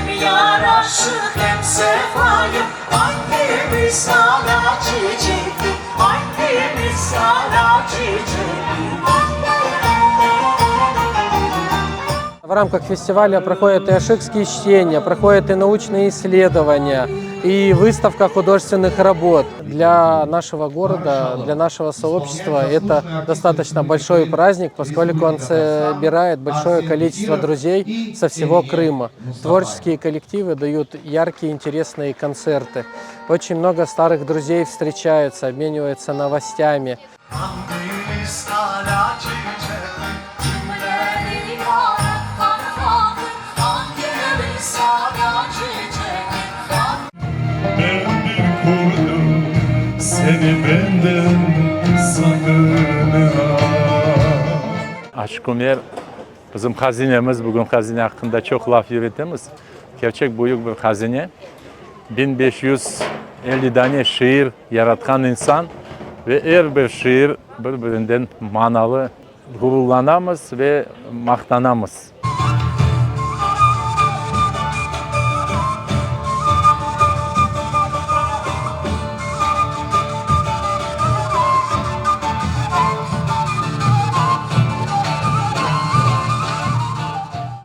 Hem yaraşıq, hem sefayı, Angimiz alâ çiçekli, Angimiz alâ çiçekli. В рамках фестиваля проходят и ашикские чтения, проходят и научные исследования, и выставка художественных работ. Для нашего города, для нашего сообщества это достаточно большой праздник, поскольку он собирает большое количество друзей со всего Крыма. Творческие коллективы дают яркие, интересные концерты. Очень много старых друзей встречаются, обмениваются новостями. Ben bir kurdum seni benden sakın ha. Aşıq Umer bizim hazinemiz, bugün hazine aqqında çoq laf yürütemiz. Kerçek büyük bir hazine. 1550 dane şiir yaratqan insan ve er bir şiir bir-birinden manalı. Ğururlanamız ve maqtanamız.